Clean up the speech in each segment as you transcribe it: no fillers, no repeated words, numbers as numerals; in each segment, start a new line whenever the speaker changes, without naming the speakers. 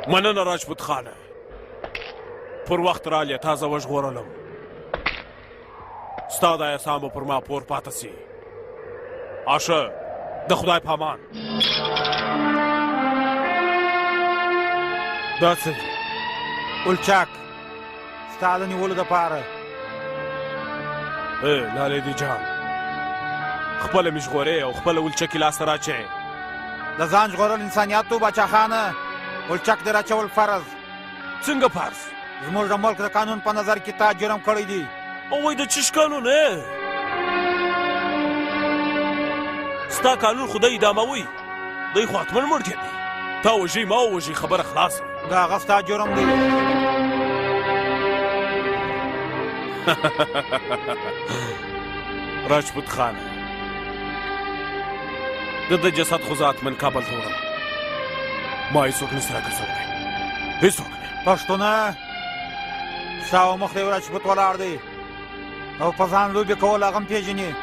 مننه راجپوت خانه، پر وخت رالې، تا زه وژغورلم. ستا د احسان به پر ما پور پاته سي. آشه، د خدای پامان. دا څه دي؟
ولچک ستا د نیولو دپاره.
ای لالی دی جان، خپله مې ژغورې او خپله ولچکې لاسته راچې.
د ځان ژغورل انسانیت و باچا خانه، ولچک دې راچول فرض.
څنګه فرض؟
زموږ د ملک د قانون په نظر کې تا جرم کړی دی.
او وای د چش قانون؟ ستا قانون خو دی اعداموي، دی خو حتما مړ کېدی. تا وژي ما وژي، خبره خلاصه.
دا هغه ستا جرم دی.
راجپوت خانه، د ده جسد خو زه حتما کابل ته وړم. ما هېڅوک نه سي راګرځولی، هېڅوک نه.
پښتونه، ستا و مخ دی راجپوت ولاړ دی او په ځان لوبې کول هغه هم پېژني.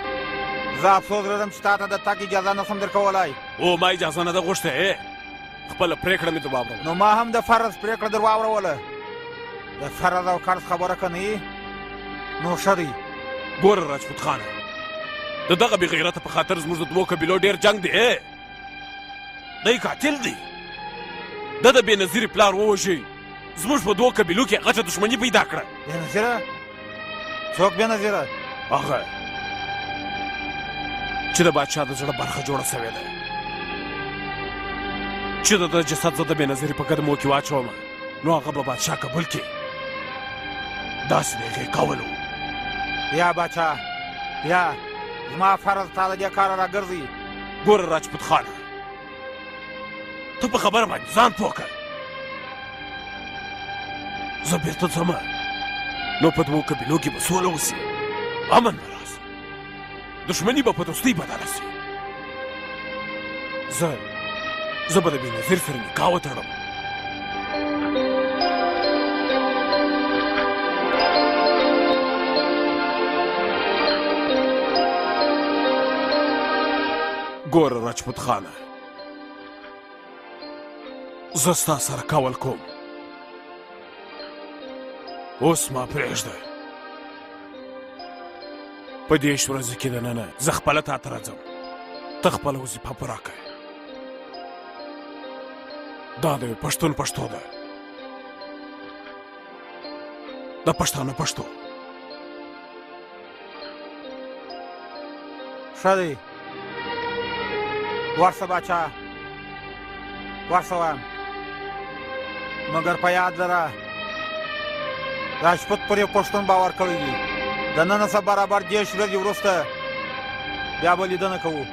زه افسوس لرم چې تا ته د تګ اجازه نه سم درکولای.
او ما اجازه نه ده غوښتې، خپله پرېکړه مې در واوروله.
نو ما هم د فرض پرېکړه در واوروله. د فرض او قرض خبره که نه یي نو ښه دی.
ګوره راجپوت خانه، د دغه بې غیرته په خاطر زموږ د دوو قبیلو ډېر جنګ دی. دی قاتل دی، ده د بې نظیرې پلار ووژی، زموږ په دوو قبیلو کې غټه دښمني پیدا کړه.
بې نظیره؟ څوک بې نظیره؟
هغه چې د بادشاه د زړه برخه جوړه سوې ده، چې د ده جسد زه د بې نظیرې په قدمو کې واچوم نو هغه به بادشاه قبول کړي. داسې د هغې قول و.
یا باچا، یا زما فرض تا له دې کاره راګرځي.
ګوره راجپوت خانه، ته په خبره باندې ځان پوه کړه. زه بېرته ځم نو په دوو قبیلو کې به سوله وسي، امن به راسي، دښمني به په دوستۍ بدله سي. زه به د بېنظیر سره نکاح وتړم. ګوره راجپوت خانه، زه ستا سره کول کوم، اوس ما پرېږده. په دېرش ورځو کې دننه زه خپله تا ته راځم، ته خپله وظیفه پوره کړه. دا د یو پښتون پښتو ده، د پښتانه پښتو.
ښه دی، ورسه باچا، ورسه وایم، مګر په یاد لره راجپوت پر یو پښتون باور کړی دی. د ننه څخه برابر 30 ورځې وروسته بیا به لیدنه کوو.